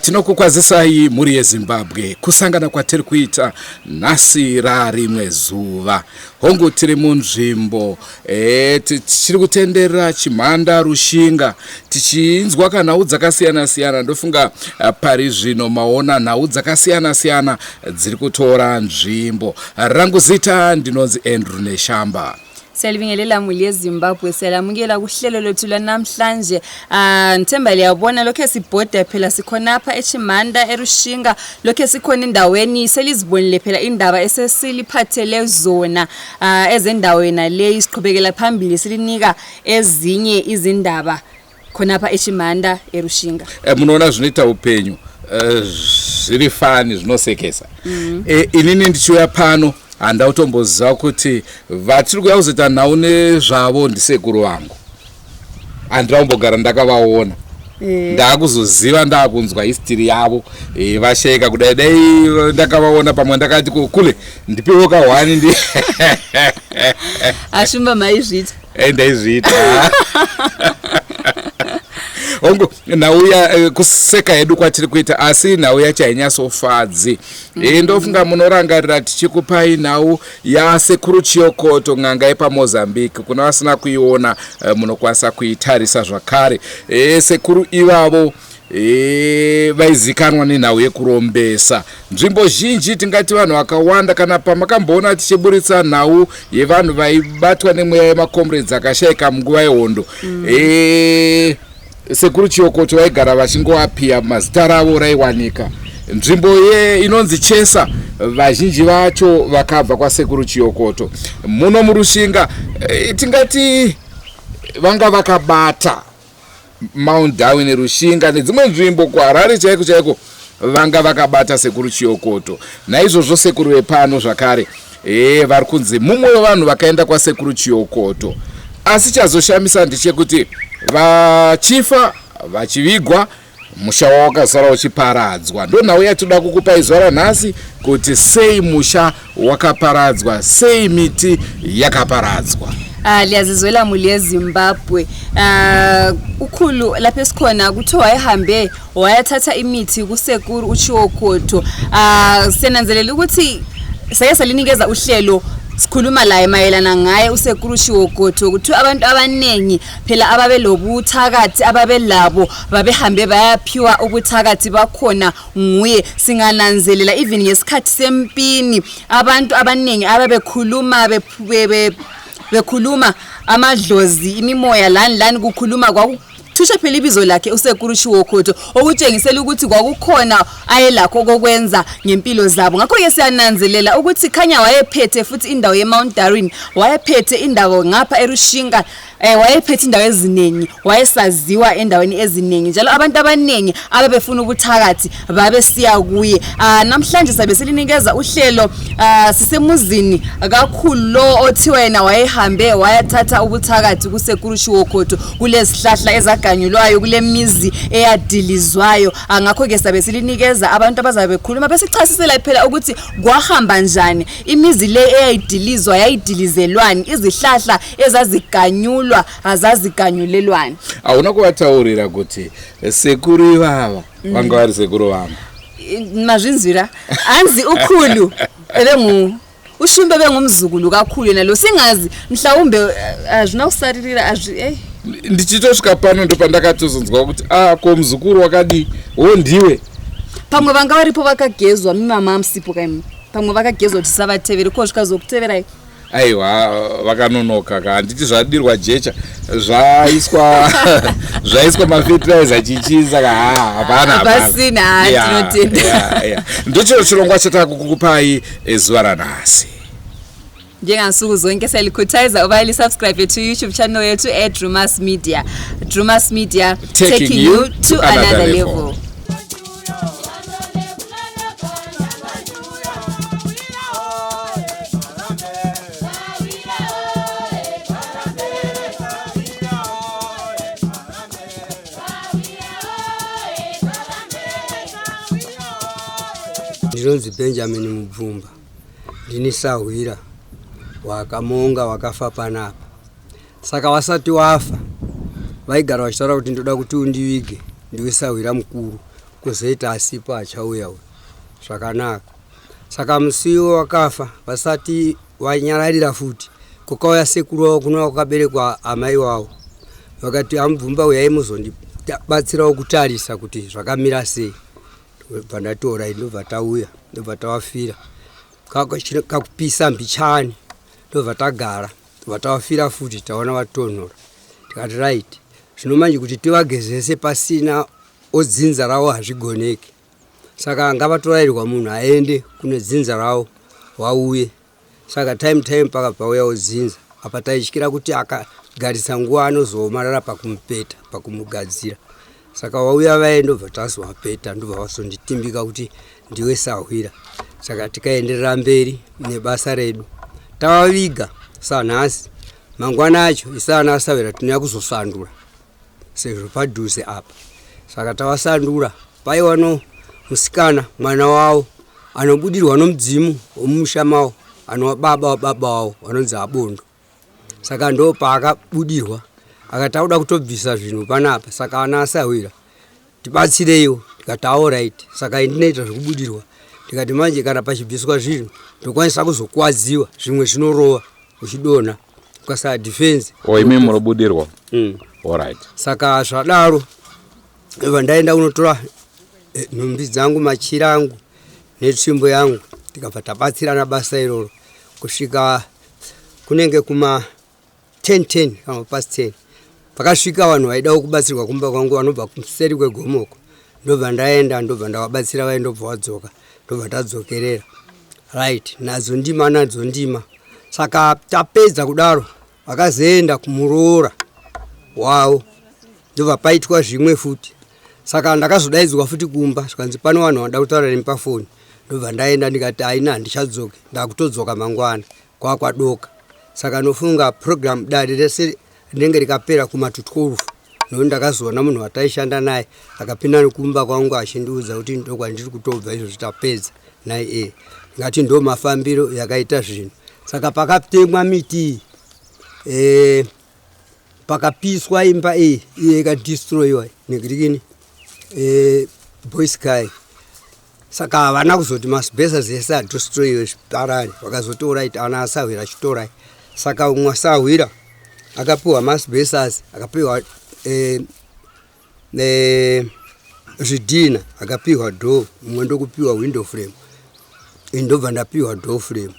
Tinokukwazisai mhuri yeZimbabwe kusangana kwatiri kuita nhasi rarimwe zuva. Hongu tiri munzvimbo e, tichiri kutenderera Chimhanda Rushinga tichinzwa kanhau dzakasiyana siyana. Ndofunga eh, pari zvino maona nhau dzakasiyana siyana dziri kutora nzvimbo. Rangu zita ndinonzi Andrew Neshamba. Siyalibingelela muli yeZimbabwe siyalamukela kuhlelo lwethu lwanamhlanje. Ah ngithemba liyabona lokho esibhoda phela sikhonapha eChimanda eRushinga lokho esikhona endaweni selizibonile phela indaba esesiliphathele zona ah ezendawo yena leyi siqhubekela phambili silinika ezinye izindaba khonapha eChimanda eRushinga. Eh, munoona zvinoita upenyu eh, zviri fani zvinosekesa mm. Eh, inini ndichiuya pano Handina kutomboziva kuti vatiri kuya kuzoita nhau nezvavo ndisekuru vangu. Handina kumbogara ndakavaona. Eh. Ndakuzoziva ndakunzwa history yavo eh, vashaika kudai dai ndakavaona pamwe ndakati kule ndipewo kahwani ndi Ashumba maizviita. Eh, ndaizviita. Hongu nhau ya kuseka hedu kwatiri kuita asi nhau yacho hainyatsofadzi. Mm -hmm. Ndofunga munorangarira tichikupai nhau yasekuru Chiyokoto n'anga yepaMozambique. Kuna vasina kuiona eh, munokwanisa kuitarisa zvakare. E, sekuru ivavo e, vaizikanwa nenhau yekurombesa nzvimbo zhinji tingati vanhu vakawanda kana pamakamboona tichiburitsa nhau yevanhu vaibatwa nemweya yemacomrades akashaika munguva yehondo mm. e, Sekuru Chiyokoto vaigara vachingoapiya mazita ravo raiwanika. Nzvimbo ye inonzi Chesa vazhinji vacho vakabva kwasekuru Chiyokoto. Muno muRushinga eh, tingati vanga vakabata Mount Darwin, Rushinga nedzimwe nzvimbo kuHarare chaiko chaiko vanga vakabata sekuru Chiyokoto. Naizvozvo sekuru vepano zvakare e, vari kunzi mumwe wevanhu vakaenda kwasekuru Chiyokoto. Asi chazoshamisa ndechekuti vachifa vachivigwa musha wavo wakasara uchiparadzwa. Ndonhau yatinoda kukupai zuva ranhasi kuti sei musha wakaparadzwa, sei miti yakaparadzwa. Ah, liyazizwela muli yeZimbabwe. Ah, ukhulu lapha esikhona kuthiwa wayehambe wayathatha imithi kusekuru uChiwokoto. Ah, siyananzelela ukuthi sake salinikeza uhlelo sikhuluma laye mayelana ngaye usekuru Chiwokoto kuthiwa abantu abaningi phela ababelobuthakathi ababelabo babehambe bayaphiwa ubuthakathi bakhona nguye singananzelela even ngesikhathi sempini abantu abaningi ababekhuluma bekhuluma amadlozi imimoya lani lani kukhuluma kwaku Thusha phela ibizo lakhe usekuru Chiwokoto okutshengisela ukuthi kwakukhona ayelakho kokwenza ngempilo zabo. Ngakho-ke siyananzelela ukuthi khanya wayephethe futhi indawo ye-Mount Darwin, wayephethe indawo ngapha eRushinga, eh, wayephethe indawo eziningi, wayesaziwa endaweni eziningi njalo abantu abaningi ababefuna ubuthakathi babesiya kuye. Ah, namhlanje sabe silinikeza uhlelo ah, sisemuzini kakhulu lo othiwa yena wayehambe wayathatha ubuthakathi kusekuru Chiwokoto kulezihlahla ezaganyulwayo kulemizi eyadilizwayo ah, ngakho-ke sabe silinikeza abantu abazabe bekhuluma besichasisela phela ukuthi kwahamba njani imizi le eyayidilizwa yayidilizelwani izihlahla ezaziganyulwa azaziganyulelwani hauna kuvataurira kuti sekuru ivava mm. vanga vari sekuru vangu mazvinzwira hanzi ukhulu ebengu ushumbe bengumzukulu kakhulu yena lo singazi mhlawumbe eh, azvina kusaririra azvi eh. Ndichitosvika pano ndopandakatozonzwa kuti ah ko muzukuru wakadii wo ndiwe pamwe vanga varipo vakagezwa mimama musipo kaimi pamwe vakagezwa kuti tisavatevere ko zvikazokuteverai aiwa vakanonoka ka handiti zvadirwa jecha zvaiswa zvaiswa mafetilizer chichi saka hapana hapasina tinotenda ndochiro chirongwa chatakukupai eh, zuva ranhasi njengansuku zonke siyalikhuthaza uba lisubscribe to youtube channel yethu edrumas media drumas media taking, taking you to another, another level, level. Ndinonzi Benjamin Mubvumba, ndini sahwira wakamonga wakafa panapa. Saka wasati wafa vaigara vachitaura kuti ndoda kuti undivige ndiwe sahwira mukuru. Kuzoita asipo achauya uyu zvakanaka. Saka musi iwo wakafa vasati wanyararira futi kukauya sekuru wavo kunova kwakaberekwa amai wavo vakati amubvumba uyai muzondibatsirawo kutarisa kuti zvakamira sei. Ndobva ndatora ndobva tauya ndobva tavafira kakupisa mbichani ndobva tagara ndobva tavafira futi taona vatonhora tikati right zvino manje kuti tivagezese pasina odzinza ravo hazvigoneki saka ngavatorairwa munhu aende kune dzinza ravo vauye saka time time pakabva uyawo dzinza apa taityira kuti akagarisa nguva anozoomarara pakumupeta pakumugadzira saka vauya vaye ndobva tazovapeta ndobva vazonditimbika kuti ndiwe sahwira saka tikaenderera mberi nebasa redu tavaviga sanhasi mangwana acho isana asahwira tinouya kuzosandura sezvo padhuze apa saka tavasandura paiwa no musikana mwana wavo anobudirwa nomudzimu womumusha mavo anova baba wababa wavo vanonzi abondo saka ndo paakabudirwa akati auda kutobvisa zvinhu panapa saka ana asahwira tibatsireiwo ndikati aorit saka indinoita zvekubudirwa ndikati manje kana pachibviswa zvinhu ndokwanisa kuzokwadziwa zvimwe zvinorova uchidonha ukasaa defense o imi munobudirwa mm. Alright. Saka zvadaro ndobva ndaenda kunotora eh, nhumbi dzangu machira angu netsvimbo yangu tikabva tabatsirana basa iroro kusvika kunenge kuma 10 10 kana past 10 pakasvika vanhu vaidawo kubatsirwa kumba kwangu vanobva kuseri kwegomoko ndobva ndaenda ndobva ndavabatsira vaye ndobva vadzoka ndobva tadzokerera right nadzo ndima nadzo ndima saka tapedza kudaro vakazoenda kumuroora wavo ndobva paitwa zvimwe futi saka ndakazodaidzwa futi kumba zvikanzi pano vanhu vanoda kutaura nemi pafoni ndobva ndaenda ndikati haina handichadzoke ndakutodzoka mangwana kwakwadoka saka nofunga program dare rese rinenge rikapera kuma to 12 nokuti ndakazoona munhu wataishanda naye akapinda nekumba kwangu achindiudza kuti ndokwandiri kutobva izvozvi tapedza naye e ngati ndo mafambiro yakaita zvinhu saka pakatemwa miti iyi e, pakapiswa imba iyi iye ikadistroyiwa nekirikini e, boysky saka havana kuzoti masibhesas ese adistroyiwe zviparare vakazoti orit ana asahwira chitorai saka umwe asahwira akapiwa masibhesas akapiwa eh, eh, zvidhina akapiwa door mumwe ndokupiwa window frame ini ndobva ndapiwa door frame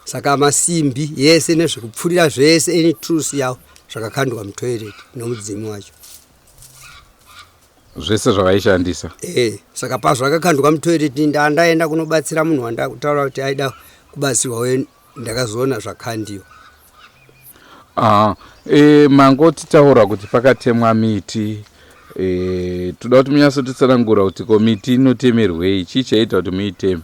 saka masimbi yese nezvekupfurira zvese any tools yavo zvakakandwa mutoilet nomudzimu wacho zvese zvavaishandisa e saka pazvakakandwa mutoilet ndandaenda kunobatsira munhu wandakutaura kuti aida kubatsirwa uye ndakazoona zvakandiwa ah, e, mangotitaura kuti pakatemwa miti e, toda kuti munyatsotitsanangura kuti ko miti inotemerwei chii chaiita kuti muiteme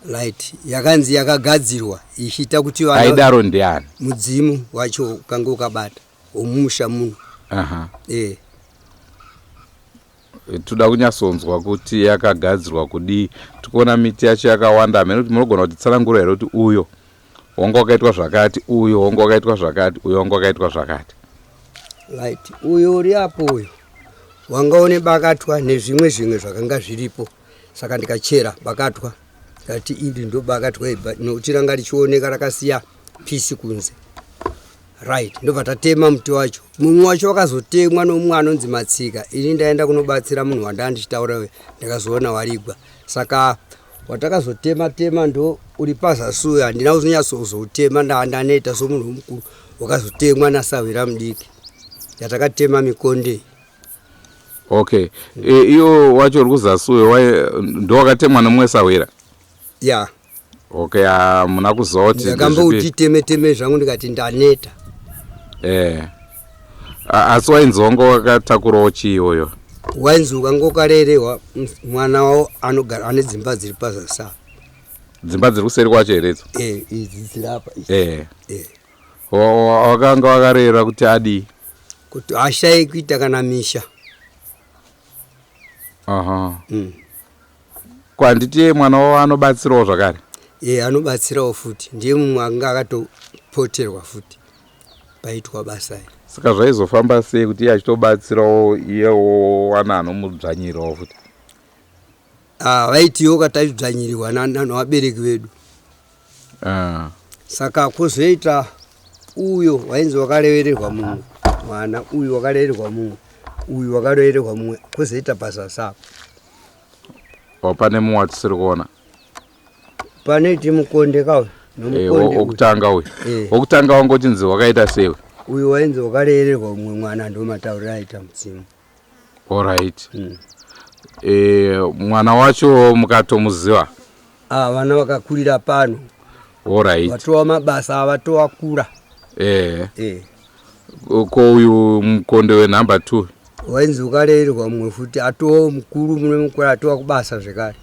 light yakanzi yakagadzirwa ichiita kuti aidaro ndiani mudzimu wacho ukange ukabata womumusha muno Aha. e toda kunyatsonzwa kuti yakagadzirwa kudii tikuona miti yacho yakawanda hamene kuti munogona kutitsanangura here kuti uyo wanga wakaitwa zvakati uyo wanga wakaitwa zvakati uyo wanga wakaitwa zvakati right uyo uri apo uyo wanga une bakatwa nezvimwe zvimwe zvakanga zviripo saka ndikachera bakatwa ndikati iri ndo bakatwa ibva nokuti ranga richioneka rakasiya pisi kunze right ndobva tatema muti wacho mumwe wacho wakazotemwa nomumwe anonzi matsika ini ndaenda kunobatsira munhu wandaa ndichitaura uyu ndakazoona warigwa saka watakazotema tema ndo uri pazasi uyo handina kuzonyatsozoutema ndaneta somunhu mukuru wakazotemwa nasahwira mudiki yatakatema mikonde okay e, iwo wacho uri kuzasi uyo ndo wakatemwa nomumwe sahwira ya yeah. Okay hamuna kuziva kuti ndakambouti teme teme zvangu ndikati ndaneta eh asi wainzi wanga wakatakurawo chii iwoyo wainzi ukanga ukarerehwa mwana wavo anogara ane dzimba dziri pazasi apa dzimba dziri kuseri kwacho here idzo eh idzi dziri apa eh eh wakanga wakarera kuti adii kuti ashaye kuita kana misha aha mm. Ko handiti mwana wavo anobatsirawo zvakare? Ye anobatsirawo futi, ndiye mumwe anga akatopoterwa futi. Paitwa basa iri. Saka zvaizofamba sei kuti iye achitobatsirawo iyewo wana anomudzvanyirawo futi? Ah, vaitiwo kataidzvanyirirwa navabereki vedu. Ah. Saka kwozoita uyo wainzi wakarevererwa mumwe mwana, uyu wakarevererwa mumwe, uyu wakarevererwa mumwe, kwozoita pazasi apo. Oh, pane mumwe watisiri kuona. Pane ti mukonde kauyu. Eh, wokutanga uyu. Eh. Wokutanga wanga uchinzi wakaita sei? Uyu wainzi wakarevererwa mumwe mwana, ndomatauriro aita mudzimu. Alright. Eh, mwana wacho mukatomuziva? Ah, vana vakakurira pano. Alright. Vatova mabasa avatowakura. Eh. Eh. Ko uyu mukonde wenumber 2? Wainzi ukarererwa mumwe futi atova mukuru mune mukuru atova kubasa zvekare.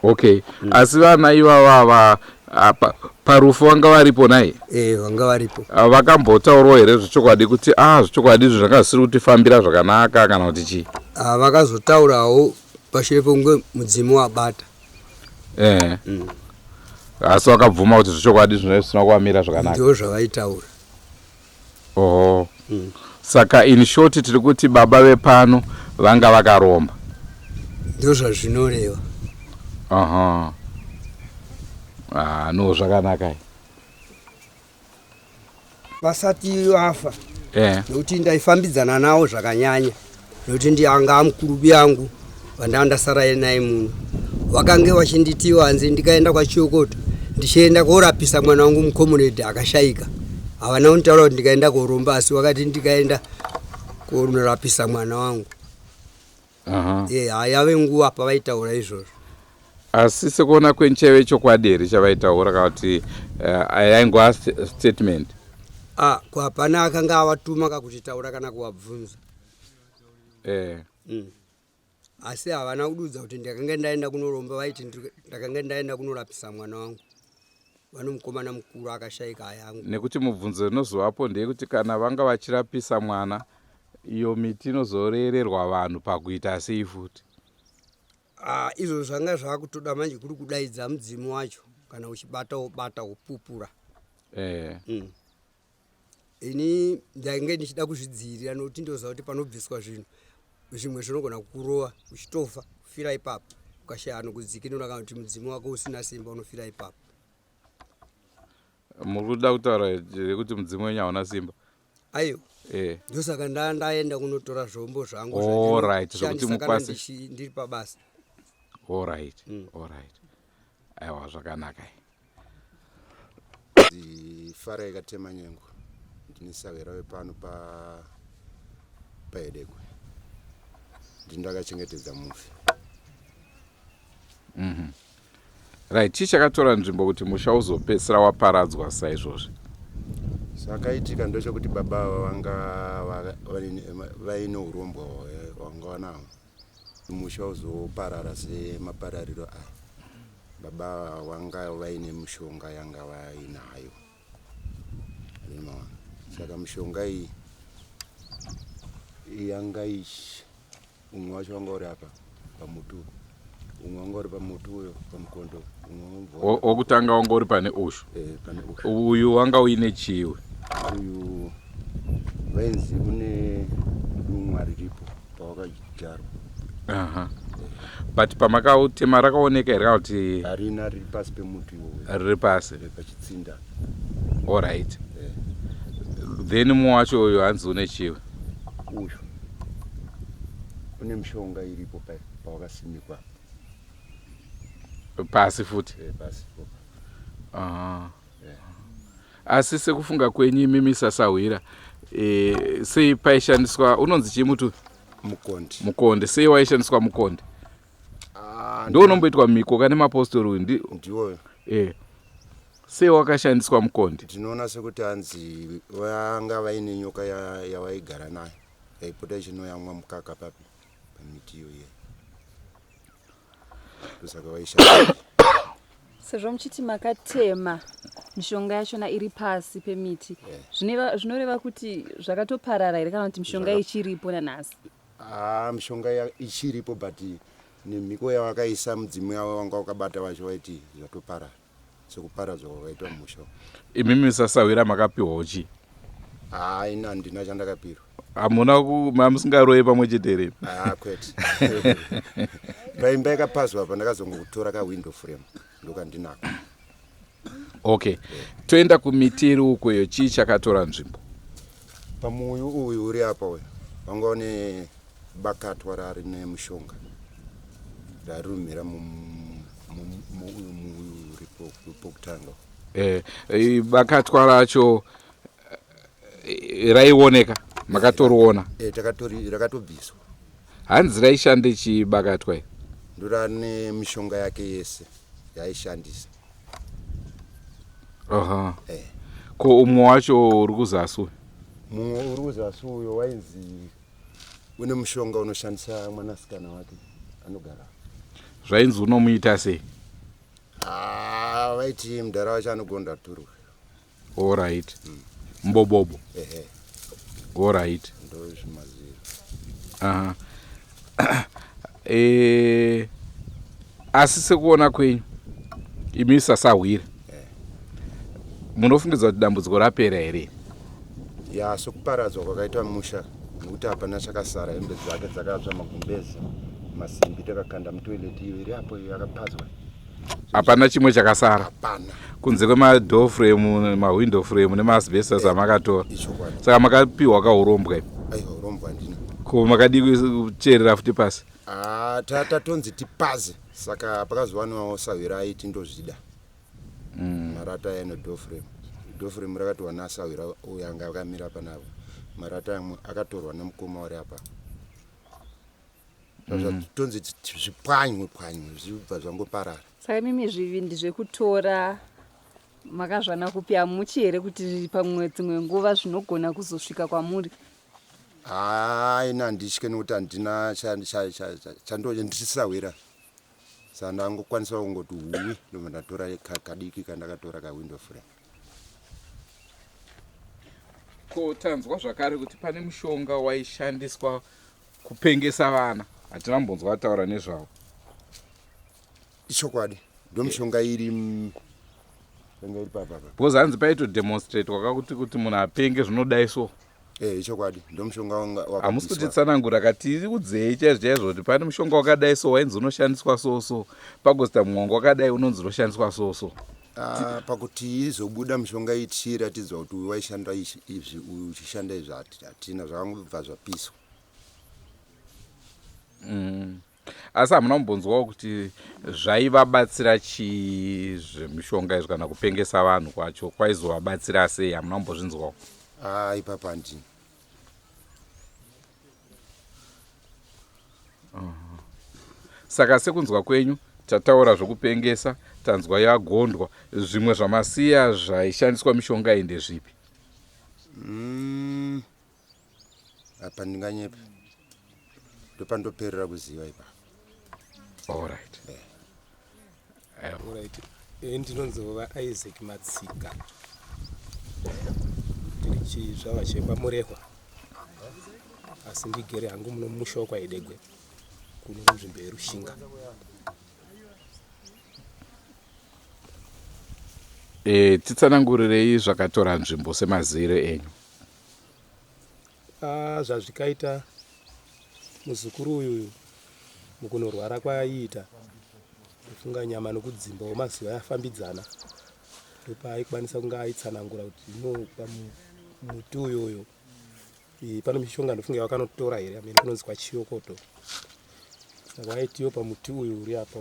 Okay. Asi vana ivava ava apa parufu vanga varipo nai? Eh, vanga varipo. Ah, vakambotaurawo here zvechokwadi kuti ah zvechokwadi izvi zvanga zvisiri kutifambira zvakanaka kana kuti chii? Ah, vakazotaurawo pashure pekunge mudzimu wabata. Eh. Asi vakabvuma kuti zvechokwadi zvinenge zvisina kuvamira zvakanaka. Ndizvo zvavaitaura. Oho. Saka in short tiri kuti baba vepano vanga vakaromba. Ndizvo zvazvinoreva. Aha. Ah, no zvakanaka. Vasati vafa. Eh. Nekuti ndaifambidzana navo zvakanyanya. Nekuti ndianga mukuru yangu vandanga ndasara naye muno. Vakange vachinditi hanzi ndikaenda kwaChiyokoto ndichienda korapisa mwana wangu mukomuneti akashaika. Havana kunditaura kuti ndikaenda koromba asi vakati ndikaenda konorapisa mwana wangu. Aha. Eh, yave nguva pavaitaura izvozvo. Asi sekuona kwenyu chaive chokwadi here chavaitaura kana kuti yaingova statement? Ah, ko hapana akanga avatuma kakuti taura kana kuvabvunza. Eh. Asi havana kududza kuti ndakanga ndaenda kunoromba, vaiti ndakanga ndaenda kunorapisa mwana wangu. Vano mukomana mukuru akashaika ayangu. Nekuti mubvunzo inozovapo ndeyekuti kana vanga vachirapisa mwana, iyo miti inozorererwa vanhu pakuita sei futi? Ah, izvo zvanga zvakutoda manje kuri kudaidza mudzimu wacho kana uchibata wobata wopupura. Eh. Ini ndainge ndichida kuzvidzivirira nokuti ndoziva kuti panobviswa zvinhu zvimwe zvinogona kukurova uchitofa kufira ipapo, ukashaya anokudzikinura kana kuti mudzimu wako usina simba unofira ipapo. Muri kuda kutaura here kuti mudzimu wenyu hauna simba? Aiwa. Eh. Ndosaka ndaenda kunotora zvombo zvangu Alright, zvokuti zvandishandisa kana mukwanise ndiri pabasa. Alright, alright. Aiwa zvakanaka. Farai Katema Nyengo, ndini sahwira wepano paHedekwe. Ndini ndakachengetedza mufi. Right, chii chakatora nzvimbo kuti musha uzopedzisira waparadzwa saizvozvi? Zvakaitika ndechekuti baba ava vanga vaine urombwa hwanga vanahwo. Musha uzoparara semaparariro aya. Baba ava vanga vaine mishonga yanga vainayo. Saka mishonga iyi yanga ichi umwe wacho wanga uri apa pamuti uyu, umwe wanga uri pamuti uyo pamukondo, umwe wokutanga wanga uri pane ushu. Eh, pane ushu. Uyu wanga uine chiwe. Uyu vainzi une dumwa riripo pawakadyarwa. Aha. But pamakautema rakaoneka here kana kuti harina, riri pasi pemuti iwowo. Riri pasi. Riri pachitsinda. Alright. Then mumwe wacho uyu hanzi une chiwe. Uyu une mishonga iripo pawakasimikwa. Pasi futi. Pasi ipopo. Aha. Asi sekufunga kwenyu imimi sasahwira, sei paishandiswa unonzi chii muti? Mukonde. Mukonde. Sei waishandiswa mukonde? Ah, Ndo unomboitwa mhiko kane mapostori uyu Ndiwo. Sei wakashandiswa mukonde? Ndinoona sekuti hanzi vanga vaine nyoka yavaigara nayo yaipota ichinoyamwa mukaka papi pamiti iyo iye, ndosaka vaishandisa. Sezvo muchiti makatema mishonga yachona iri pasi pemiti, zvinoreva kuti zvakatoparara here kana kuti mishonga ichiripo nanhasi? Ah, mishonga ichiripo, but nemhiko yavakaisa mudzimu yavo wanga wakabata vacho vaiti zvatoparara sekuparadzwa kwakaitwa musha. Imimi sasahwira makapiwawo chii? Haa ini handina chandakapirwa. Hamuna mamusingaroye pamwe chete here? Haa kwete. Paimba yakapazwa apa ndakazongotora kawindow frame ndokandinako. Okay. Toenda kumiti iri uko iyo chii chakatora nzvimbo? Pamuuyu uyu uri apa uyu wanga une bakatwa rari nemushonga rarirumira muuyu muuyu uri pokutanga. Eh, eh, bakatwa racho eh, raioneka makatoriona? Eh, takatori rakatobviswa. Hanzi raishande chii bakatwa iri? Ndorane mishonga yake yese yaaishandisa. Aha. Eh. Ko umwe wacho uri kuzasi uyu? Mumwe uri kuzasi uyo wainzi une mushonga unoshandisa mwanasikana wake anogara. Zvainzi unomuita sei? Ah, vaiti mudhara wacho anogonda turwe. Alright. Mbobobo. Ehe. Alright. Ndozvimaziro. Aha. E, asi sekuona kwenyu imi sasahwira Eh. munofungidza kuti dambudziko rapera here? Ya, sekuparadzwa kwakaitwa musha nekuti hapana chakasara, hembe dzake dzakatsva, magumbezi, masimbi takakanda mutoilet iyo iri apo iyo yakapazwa. Hapana chimwe chakasara Hapana. kunze kwemadoor frame, mawindow frame nemaasbestos amakatora. Ichokwadi. Saka makapiwa kaurombwa imi? Aiwa, urombwa handina. Ko makadii kucherera futi pasi? Ah, tatonzi tipaze saka pakazowanwawo sahwira aiti ndozvida marata aya nedoor frame. Door frame rakatorwa nasahwira uyo anga akamira panavo. Marata amwe akatorwa nemukoma uri apa. Tonzi zvipwanywe pwanywe zvibva zvangoparara. Saka imimi zvivindi zvekutora makazvana kupi? Hamuchi here kuti pamwe dzimwe nguva zvinogona kuzosvika kwamuri? Haa, ini handitye nekuti handina ndichisahwira. Saka ndangokwanisa kungoti huwi ndobva ndatora kadiki kandakatora kawindow frame. Ko tanzwa zvakare kuti pane mushonga waishandiswa kupengesa vana, hatina kumbonzwa vataura nezvawo. Ichokwadi, ndomishonga iri yanga iri papapa. Because hanzi paitodemonstratwa kakuti kuti munhu apenge zvinodai so. Eh, ichokwadi, ndomushonga wanga Hamusi wakabviswa. kutitsanangura katiudzei chaizvo chaizvo kuti pane mushonga wakadai so wainzi unoshandiswa so so, pagozita mumwe wanga wakadai unonzi unoshandiswa so so. Ah, pakuti izobuda mishonga iyi tichiratidzwa kuti uyu waishanda izvi uyu uchishanda izvi hatina, zvakangobva zvapiswa. Asi hamuna kumbonzwawo kuti zvaivabatsira chii zvemishonga izvi kana kupengesa vanhu kwacho kwaizovabatsira sei? Hamuna kumbozvinzwawo? Ah, ipapo handina. Saka sekunzwa kwenyu tataura zvokupengesa, tanzwa yagondwa, zvimwe zvamasiya zvaishandiswa mishonga iyi ndezvipi? Apa ndinganyepa, ndopandoperera kuziva ipapo. Alright. Alright. Ndinonzi Isaac Matsika. Ndiri chizvarwa chekwaMurehwa. Asi ndigere hangu muno mumusha wekwaIdegwe kuno kunzvimbo yeRushinga. E, titsanangurirei zvakatora nzvimbo semaziro enyu. Ah, zvazvikaita muzukuru uyu mukunorwara kwaaiita kufunga nyama nokudzimbawo mazuva yafambidzana, ndopaaikwanisa kunge aitsanangura kuti no pamuti uyoyo pane mishonga ndofunga yakanotora here amene kunonzi kwachiyokoto. Saka waitiwo pamuti uyu uri apa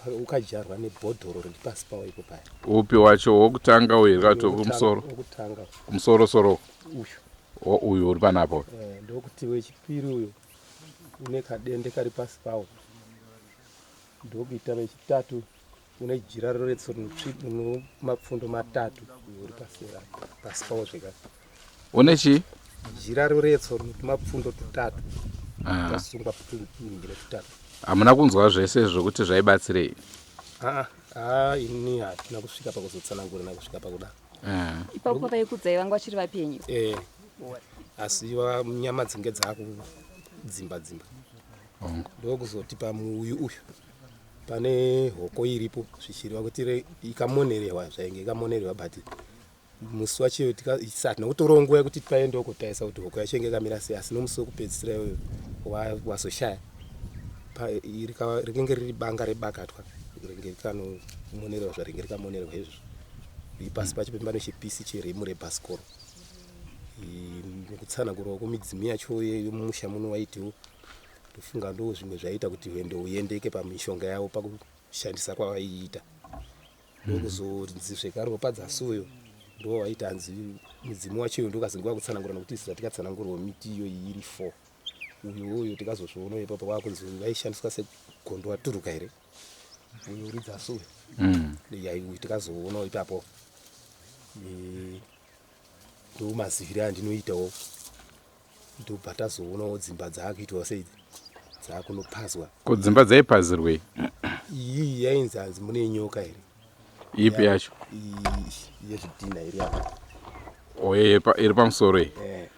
ukadyarwa nebhodhoro riri pasi pawo ipo paya. Upi wacho, wokutanga uyu kato kumusoro? Wokutanga. Kumusoro soro uyu. Uyu uri panapo. Ndokuti wechipiri uyu une kadende kari pasi pawo, ndokuita wechitatu une jira roretso rino mapfundo matatu, uyu uri pasi pawo zvekare. Une chii? Jira roretso rino mapfundo tutatu tasungwa tuningire tutatu. Hamuna kunzwa zvese zvokuti zvaibatsirei? Aa, ini hatina kusvika pakuzotsanangurana kusvika pakudaro. Ipapo vaikudzai vanga vachiri vapenyu? Eh, asi nyama dzinge dzakudzimba dzimba. Ndokuzoti pamuuyu uyu pane hoko iripo, zvichireva kuti ikamonerehwa zvainge ikamonerehwa, but Musi wacho hatina kutorawo nguva yekuti paendewo kotarisa kuti hoko yacho inge yakamira sei, asi nomusi wekupedzisira iyoyo wazoshaya rinenge riri banga rebakatwa ringe rikanomonererwa zvaringe rikamonererwa izvozvo. Pasi pacho pemba nechipisi cheremu rebhasikoro. Nokutsanangurawo kwemidzimu yacho yemumusha muno waitiwo ndofunga ndo zvimwe zvaiita kuti hwendo huendeke pamishonga yavo pakushandisa kwavaiita. Ndokuzonzi zvekare wapadzasi uyo ndo waita hanzi mudzimu wacho iyo ndokazenge wakutsanangura nokuti isu tatikatsanangurwa miti iyoyi iri four uyo uyo tikazozviona ipapo kwakunzi vaishandiswa segondo waturuka here uyo uri dzasi uyo mm. uyu tikazoona ipapo e, ndomazivire andinoitawo ndobva tazoonawo dzimba dzaakuitwa sei dzaakunopazwa. Ko dzimba dzaipazirwei? Iyi yainzi hanzi mune nyoka here? Ipi yacho? Yezvidhinha iri apa. Oye iri pamusoro iyi. Eh.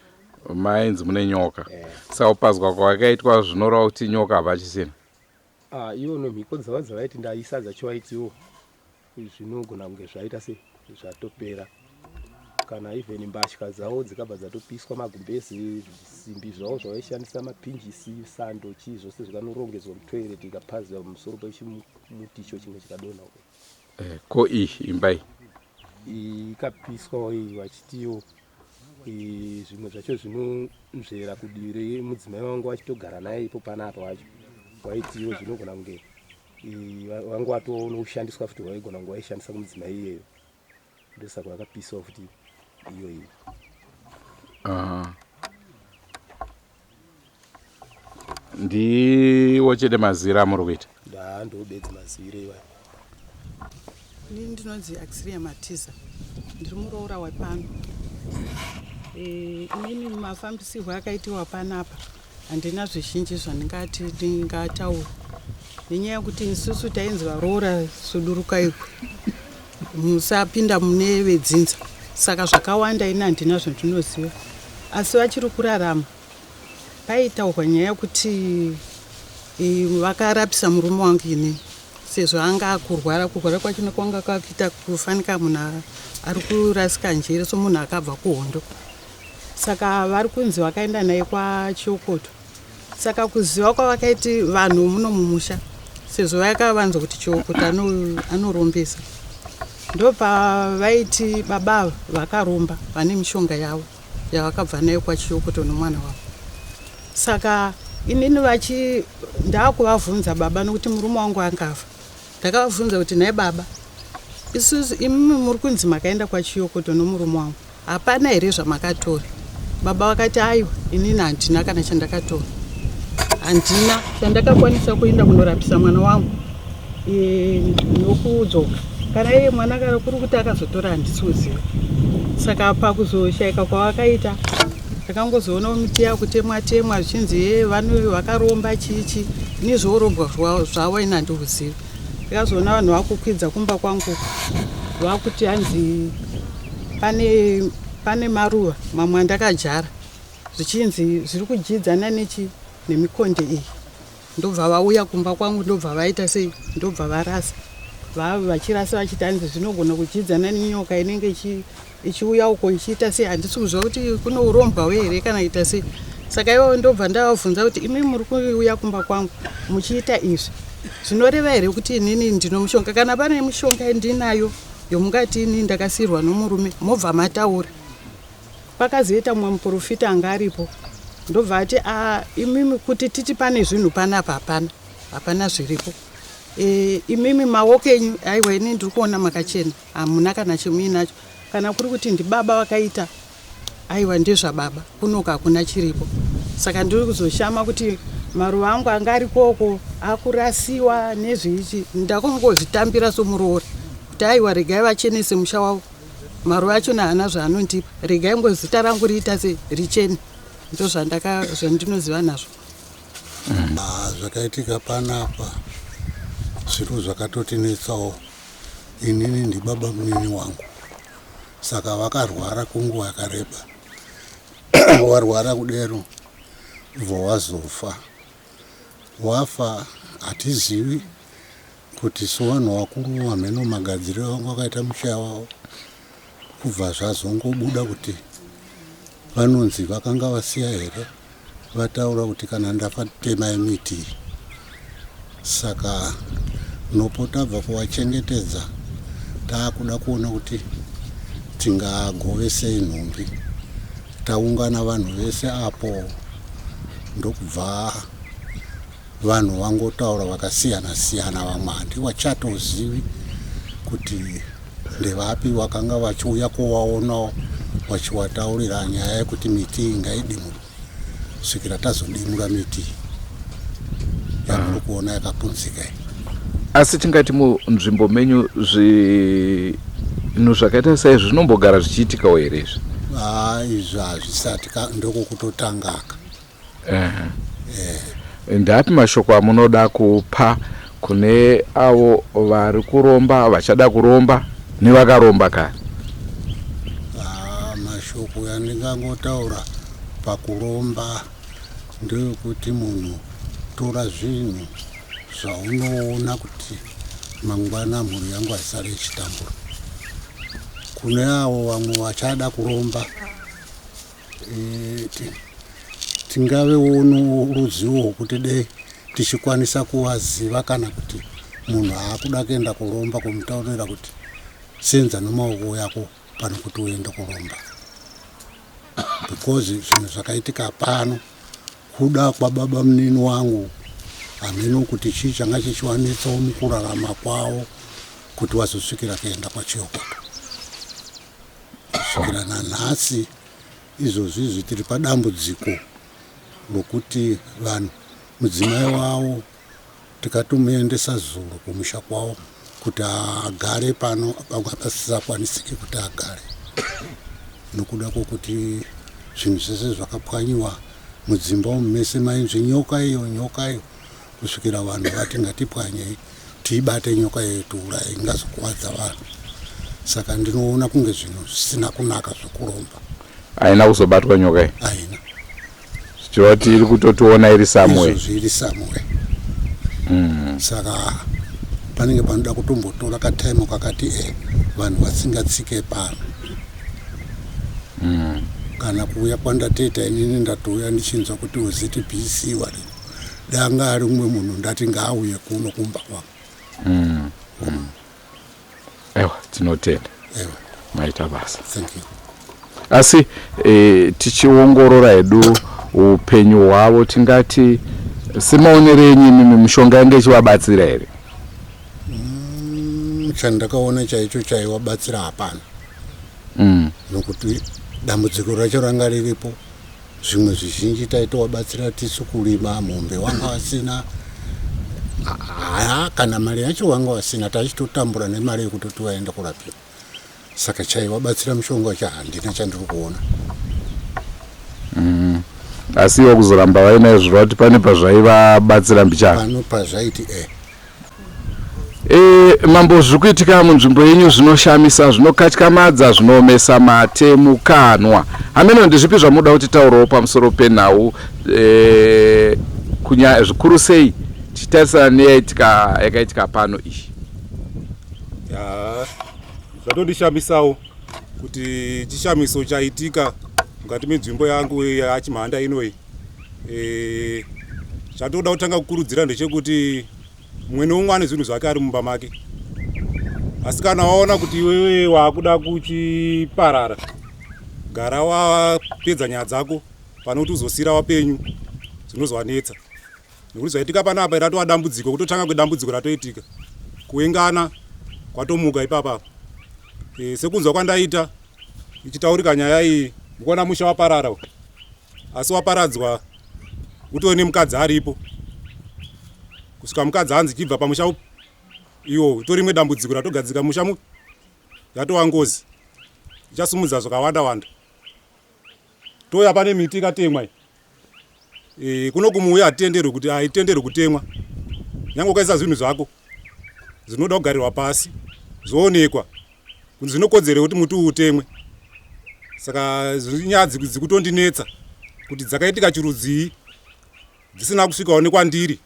Mainzi mune nyoka. Eh. Saka kupazwa kwakaitwa zvinoreva kuti nyoka hapachisina. Ah, ivo nomhiko dzavo dzavaiti ndaisa dzacho vaitiwo zvinogona kunge zvaita sei zvatopera kana even mbatya dzavo dzikabva dzatopiswa magumbezi simbi zvavo zvavaishandisa mapinjisi sando chii zvose zvikanorongedzwa mutoilet ikapaziwa pamusoro pechimuti icho chimwe chikadonha uko eh, ko iyi imba iyi ikapiswawo iyi vachitiwo zvimwe zvacho zvinonzvera kudivi remudzimai wangu vachitogara naye ipo panapa wacho waitiwo zvinogona kunge vangu vatonoshandiswa futi waigona kunge waishandisa kumudzimai iyeyo ndosaka vakapisawo futi iyo iyi Ndiwo chete mazira amuri kuita? Ndaa ndobedzi mazira iwayo. Ini ndinonzi Axiria Matiza, ndiri muroora wepano. Eh, inini mafambisirwo akaitiwa panapa handina zvizhinji zvandingati ndingataura nenyaya yekuti isusu tainzi varoora sudurukai musapinda mune vedzinza saka zvakawanda ini handina zvandinoziva asi vachiri kurarama paitaurwa nyaya yekuti vakarapisa murume wangu ini sezvo anga akurwara kurwara kwacho kwanga kwakuita kufanika munhu ari kurasika njere somunhu akabva kuhondo saka vari kunzi vakaenda naye kwaChiokoto saka kuziva kwavakaiti vanhu muno mumusha sezvo vakavanza kuti Chiokoto anorombesa ndopavaiti baba ava vakaromba vane mishonga yavo yavakabva nayo kwaChiokoto nomwana wavo saka inini vachi ndakuvavhunza baba nokuti murume wangu angafa ndakavavhunza kuti nhai baba isusu imimi muri kunzi makaenda kwaChiyokoto nomurume wangu hapana here zvamakatora baba vakati aiwa inini handina kana chandakatora handina chandakakwanisa kuenda kunorapisa mwana wangu e, nokudzoka kana iye mwana kana kuri kuti akazotora handisi kuziva saka pakuzoshaika kwavakaita Takangozoonawo miti yakutemwa temwa zvichinzi hee vano vakaromba chii chii ini zvourobwa zvavo ini handihuzivi. Ndakazoona vanhu vakukwidza kumba kwangu vakuti hanzi pane pane maruva mamwe andakadyara zvichinzi zviri kudyidzana nechi nemikonde iyi. Ndobva vauya kumba kwangu ndobva vaita sei ndobva varasa vachirasa vachiti hanzi zvinogona kudyidzana nenyoka inenge ichiuya uko ichiita sei handisi kuziva kuti kune urombwa we here kana ita sei saka ivo ndobva ndavabvunza kuti imi muri kuuya kumba kwangu muchiita izvi zvinoreva here kuti inini ndino mushonga kana pane mishonga ndinayo yomungati inini ndakasiirwa nomurume mobva mataura Pakazoita mumwe muprofita anga aripo ndobva ati ah, imimi kuti titi pane zvinhu panapa hapana hapana zviripo e, imimi maoko enyu aiwa ini ndiri kuona makachena hamuna kana chemuinacho kana kuri kuti ndibaba vakaita aiwa ndezvababa kunoka hakuna chiripo saka ndiri kuzoshama kuti maruva angu anga ari koko akurasiwa nezviichi ndakongozvitambira somuroora kuti aiwa regai vachenese musha wavo maruva achona haana zvaanondipa regai ngo zita rangu riita se richene ndozvandinoziva nazvo ah, zvakaitika panapa zviro zvakatotinetsawo inini ndibaba munini wangu saka vakarwara kunguva yakareba warwara kudero bva wazofa wafa hatizivi Kuti sevanhu vakuru hameno magadziriro avanga vakaita musha wavo. Kubva zvazongobuda kuti vanonzi vakanga vasiya here vataura kuti kana ndafa temai miti. Saka nopo tabva kuvachengetedza taakuda kuona kuti tingagove sei nhumbi. Taungana vanhu vese apo ndokubva vanhu vangotaura vakasiyana siyana vamwe handiwachatozivi kuti ndevapi vakanga vachiuya kuvaonawo vachiwataurira nyaya yekuti miti iyi ngaidimurwe kusvikira tazodimura miti yamuri kuona yakapunzika iyi. Asi tingati munzvimbo menyu zvinhu zvakaita saizvi zvinombogara zvichiitikawo here izvi? Ah, izvi hazvisati ndokokutotangaka. Eh. Ndapi mashoko amunoda kupa kune avo vari kuromba, vachada kuromba nevakaromba kare? Ah, mashoko yandingangotaura pakuromba ndeyekuti munhu tora zvinhu zvaunoona kuti mangwana mhuri yangu haisare ichitambura. Kune avo vamwe vachada kuromba e, tingavewo noruzivo rwokuti dei tichikwanisa kuvaziva kana kuti munhu aakuda kuenda kuromba kumutaurira kuti senza nomaoko yako pano kuti uende kuromba because zvinhu zvakaitika pano kuda kwababa munini wangu hameno kuti chii changa chichiwanetsawo mukurarama kwavo kuti wazosvikira kuenda kwachiyokoto kusvikira nanhasi izvozvi izvi tiri padambudziko rokuti vanhu mudzimai wavo tikatomuendesa zuro kumusha kwavo kuti agare pano pamwe pasisakwanisiki kuti agare nokuda kwokuti zvinhu zvese zvakapwanyiwa mudzimba umu mese mainzwi nyoka iyo nyoka iyo kusvikira vanhu vati ngatipwanyei tiibate nyoka iyoyo tiuraye ingazokuvadza vanhu saka ndinoona kunge zvinhu zvisina kunaka zvekuromba. Haina kuzobatwa nyoka iyi? Haina. Zvichireva kuti iri kutotiona iri somewhere. Izvozvi iri somewhere. Saka panenge panoda kutombotora katime kakati e vanhu vasingatsike pano. Kana kuuya kwandatoita inini ndatouya ndichinzwa kuti uziti BC wari danga ari umwe munhu ndati ngaauye kuno kumba kwangu. Ewa tinotenda. Ewa. Maita basa. Thank you. Asi e, tichiongorora hedu upenyu hwavo tingati semaonero enyu imimi mishonga yange ichivabatsira here? Chandakaona chaicho chaiwabatsira hapana. Nokuti dambudziko racho ranga riripo zvimwe zvizhinji taitowabatsira tisu kurima mombe wanga wasina haa kana mari yacho wanga wasina tachitotambura nemari yekutoti waenda kurapiwa saka chaiwabatsira mushonga wacho handina chandiri kuona. Asi ivo kuzoramba vainayo zvoreva kuti pane pazvaivabatsira mbichana. Pano pazvaiti e. E, mambo zviri kuitika munzvimbo yenyu zvinoshamisa zvinokatyamadza zvinoomesa mate mukanwa hameno ndezvipi zvamunoda kuti taurawo pamusoro penhau e, kunya zvikuru sei tichitarisana neyaitika yakaitika pano iyi. Ya, zvatondishamisawo kuti chishamiso chaitika mukati menzvimbo yangu yaChimhanda inoyi. E, chandoda kutanga kukurudzira ndechekuti mumwe neumwe ane zvinhu zvake ari mumba make, asi kana waona kuti iwewe wakuda kuchiparara, gara wapedza nyaya dzako pane kuti uzosira wapenyu zvinozovanetsa. Nekuti zvaitika panapa ratova dambudziko, kutotanga kwedambudziko ratoitika, kuengana kwatomuka ipapa. E, sekunzwa kwandaita ichitaurika nyaya iyi, mukuona musha waparara asi waparadzwa utori nemukadzi aripo kusvika mukadzi anzi chibva pamusha upi iwo utori rimwe dambudziko ratogadzika musha mu yatova ngozi ichasumudza zvakawanda wanda touya pane miti ikatemwa iyi e, kuno kumuuya hatitenderwi kuti haitenderwi kutemwa nyange ukaisa zvinhu zvako zvinoda kugarirwa pasi zvoonekwa kunzi zvinokodzera kuti muti uwu utemwe saka nyaya dzikutondinetsa kuti dzakaitika chirudzii dzisina kusvikawo nekwandiri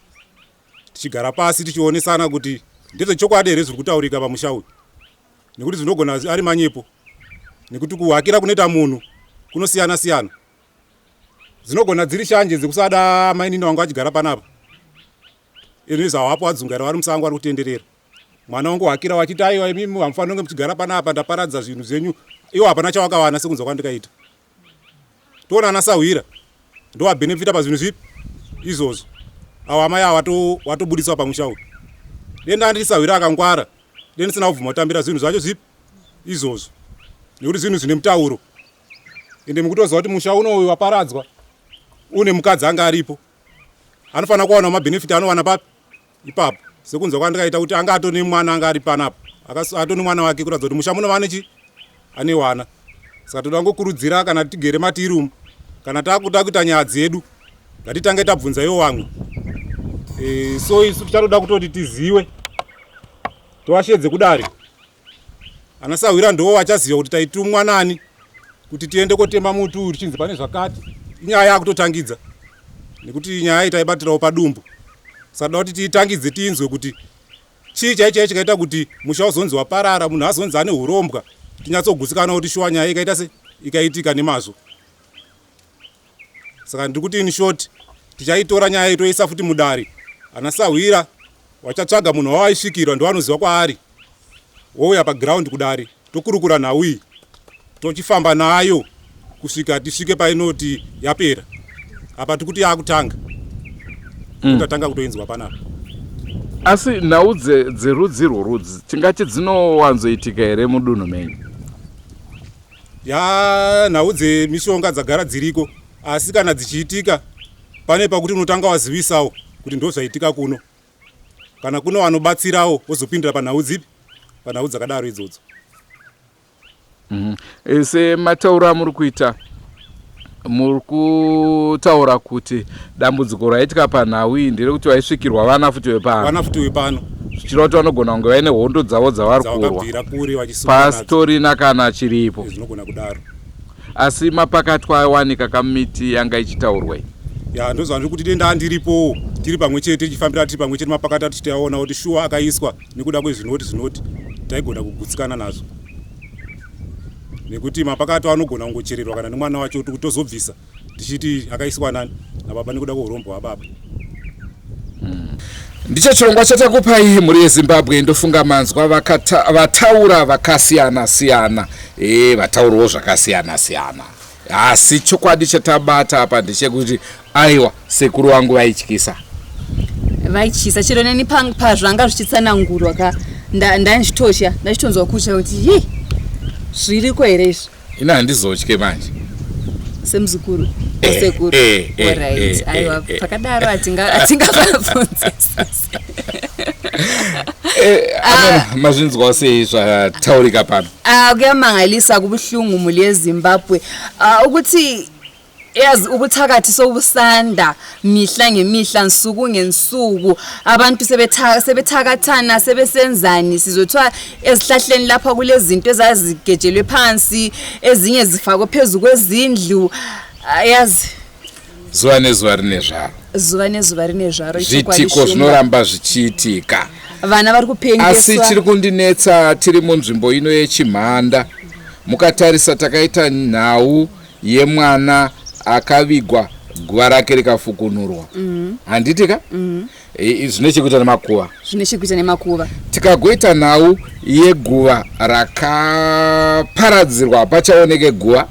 tichigara pasi tichionesana kuti ndezvechokwadi here zviri kutaurika pamusha uyu nekuti zvinogona ari manyepo. Nekuti kuhakira kunoita munhu kunosiyana siyana. Dzinogona dziri shanje dzekusada amainini vangu vachigara panapa. Ini zvawapo wadzungaira vari musango vari kutenderera. Mwana wangu hakira wachiti aiwa imimi hamufaniri kunge muchigara panapa ndaparadza zvinhu zvenyu. Iwo hapana chawakawana sekunzwa kwandikaita. Toona ana sahwira ndowabhenefita pazvinhu zvipi izvozvo. Awo amai awa watobudiswa pamusha uyu. Denda ndiri sahwira akangwara dei ndisina kubvuma kutambira zvinhu zvacho zvipi izvozvo. Nekuti zvinhu zvine mutauro. Ende mukutoziva kuti musha uno uyu waparadzwa une mukadzi anga aripo. Anofanira kuwana mabenefit anowana papi ipapo sekunzwa kwandikaita kuti anga atone mwana anga ari panapa atone mwana wake kuratidza kuti musha muno vane chi ane wana saka toda ngokurudzira kana tigere matiri umu kana takuda kuita nyaya dzedu ngatitange tabvunza iwo vamwe e, so isu tichatoda kutoti tiziwe tovashedze kudare Ana sahwira ndiwo vachaziva kuti taitumwa nani kuti tiende kotema muti uyu tichinzi pane zvakati. Inyaya yakutotangidza nekuti nyaya iyi taibatirawo padumbu. Saka toda kuti tiitangidze tiinzwe kuti chii chaicho chaicho chikaita kuti musha uzonzi waparara, munhu azonzi ane hurombwa, tinyatsogutsikana kuti shuwa nyaya ikaita se ikaitika nemazvo. Saka ndiri kuti in short tichaitora nyaya iyi toisa futi mudare. Ana sahwira vachatsvaga munhu wavaisvikirwa ndovanoziva kwaari wouya paground kudare tokurukura nhau iyi tochifamba nayo kusvika tisvike painoti yapera apa tikuti yakutanga tatanga kutoinzwa panapa. Asi nhau dzerudzi irworudzi tingati dzinowanzoitika here mudunhu menyu? Ya nhau dzemishonga dzagara dziriko asi kana dzichiitika pane pakuti unotanga wazivisawo kuti ndozvaitika kuno. Kana kune vanobatsirawo wozopindira panhau dzipi? Panhau dzakadaro idzodzo. Sematauro amuri kuita muri kutaura kuti dambudziko raitika panhau iyi nderekuti vaisvikirwa vana futi vepano. Vana futi vepano. Zvichireva kuti vanogona kunge vaine hondo dzavo dzavari kurwa. Dzavakabvira kure vachisungwa nadzo. Pasitorina kana chiripo. Zvinogona kudaro. Asi mapakatwa aiwanika kamiti yanga ichitaurwa iyi. Ya ndozvandiri kuti denda andiripowo tiri pamwe chete tichifambira tiri pamwe chete mapakatwa tichitaona kuti shuwa akaiswa nekuda kwezvinoti zvinoti taigona kugutsikana nazvo. Nekuti mapakatwa anogona kungochererwa kana nemwana wacho kuti tozobvisa tichiti akaiswa nani nababa nekuda kweurombo hwababa. Ndicho chirongwa chatakupai mhuri yeZimbabwe. Ndofunga manzwa vataura vakasiyana siyana, vataurawo zvakasiyana siyana, asi chokwadi chatabata apa ndechekuti aiwa sekuru vangu vaityisa. Vaityisa chero neni pazvanga zvichitsanangurwa ka ndandichitotya, ndachitonzwa kutya kuti hii zviriko here izvi. Ini handizotye manje. Semuzukuru wasekuru. Alright. Aiwa, pakadaro hatingavabvunzisisi. Ameno, mazvinzwawo sei zvataurika pano? Kuyamangalisa, kubuhlungu mhuri yeZimbabwe, ukuthi yazi ubuthakathi sobusanda mihla ngemihla, nsuku ngensuku, abantu sebethakathana, sebesenzani. Sizothiwa ezihlahleni lapha kulezinto ezazigejelwe phansi, ezinye zifakwe phezu kwezindlu. Yazi zuva nezuva rine zvaro. Zuva nezuva rine zvaro. Ichokwadi. Zviitiko Shumba. Zvinoramba zvichiitika. Vana vari Asi kupengeswa. chiri kundinetsa, tiri munzvimbo ino yeChimhanda, mukatarisa takaita nhau yemwana akavigwa guva rake rikafukunurwa, handiti ka? Zvine chekuita nemakuva. Zvine chekuita nemakuva. Tikagoita nhau yeguva rakaparadzirwa, hapachaoneke guva.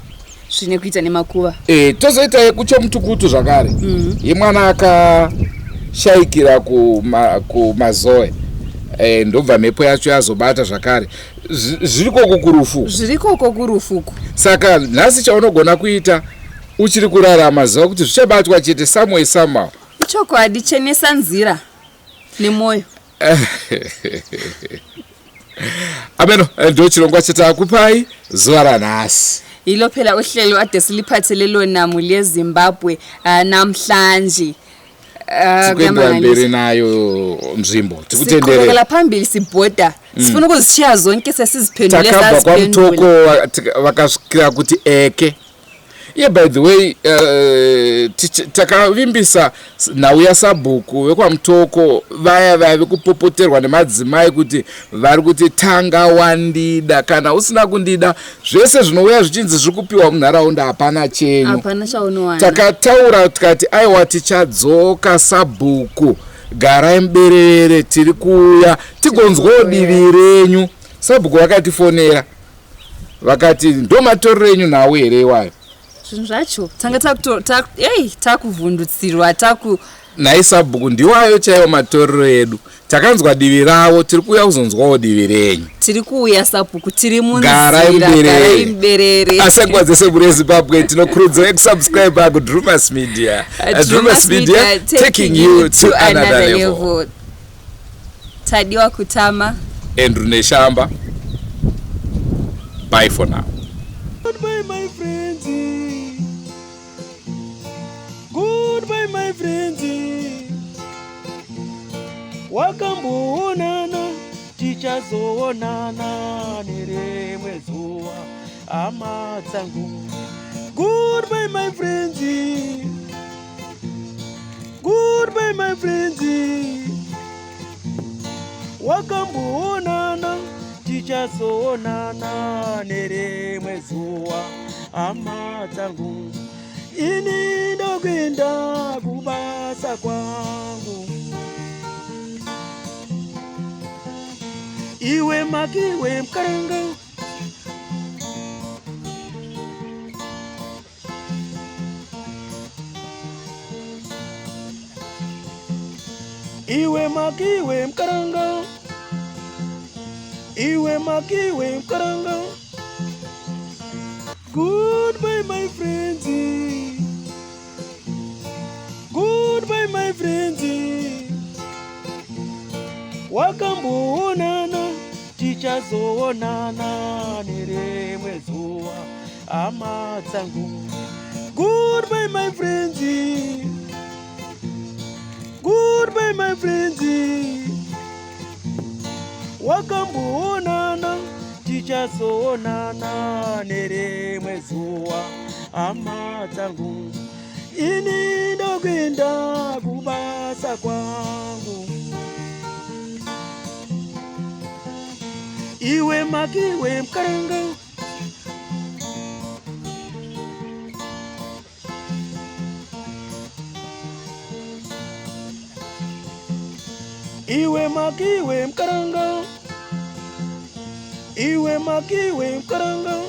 Zvine kuita nemakuva. Tozoita yekuChomutukutu zvakare, yemwana akashayikira kuMazoe, ndobva mhepo yacho yazobata zvakare. Zvirikoko kurufu. Zvirikoko kurufuku. Saka nhasi chaunogona kuita uchiri kurarama, ziva kuti zvichabatwa chete someway somehow. Ichokwadi, chenesa nzira nemwoyo. Ameno, ndo chirongwa chatakupai zuva ranhasi. Yilo phela uhlelo ade siliphathele lona mhuri yeZimbabwe namhlanje. Tikuendera mberi Kuyamangalisa. nayo nzvimbo, tikutenderera. Siqhubekela phambili, sibhoda, sifuna ukuzishiya zonke sesiziphendule. Takabva Saziphendula. kwaMutoko, vakasvikira kuti eke. Iye by the way, takavimbisa nhau yasabhuku vekwaMutoko vaya vave kupopoterwa nemadzimai kuti vari kuti tanga wandida, kana usina kundida zvese zvinouya zvichinzi zviri kupiwa munharaunda hapana chenyu, hapana chaunowana. Takataura tikati aiwa, tichadzoka sabhuku, garai muberere, tiri kuuya tigonzwawo divi renyu. Sabhuku vakatifonera vakati ndo matorero enyu nhau here iwayo? Zvinhu zvacho tanga takuvhundutsirwa taku Nhai sabhuku, ndiwayo chaiwo matorero edu. Takanzwa divi ravo, tiri kuuya kuzonzwawo divi renyu. Tiri kuuya sabhuku, tiri Garai munzira, muberere. Garai muberere. Asi nguva dzese mhuri yeZimbabwe, tinokurudzirai kusubscribe kuDrumas Media. Drumas Media, taking you to another level. Tadiwa Kutama, Andrew Neshamba, bye for now. Goodbye, my friends. Goodbye, my friends. Wakamboonana, tichazoonana nerimwe zuva, hama dzangu. Goodbye, my friends. Goodbye, my friends. Wakamboonana, tichazoonana nerimwe zuva, hama dzangu. Ini ndokuenda kubasa kwangu. Iwe makiwe mukaranga. Iwe makiwe mukaranga. Iwe makiwe mukaranga. Goodbye, my friends. Goodbye, my friends. Wakamboonana, tichazoonana nerimwe zuva, hama dzangu. Goodbye, my friends. Goodbye, my friends. Wakamboonana, tichazoonana nerimwe zuva, hama dzangu. Ini ndokuenda kubasa kwangu. Iwe makiwe mukaranga. Iwe makiwe mukaranga. Iwe makiwe mukaranga.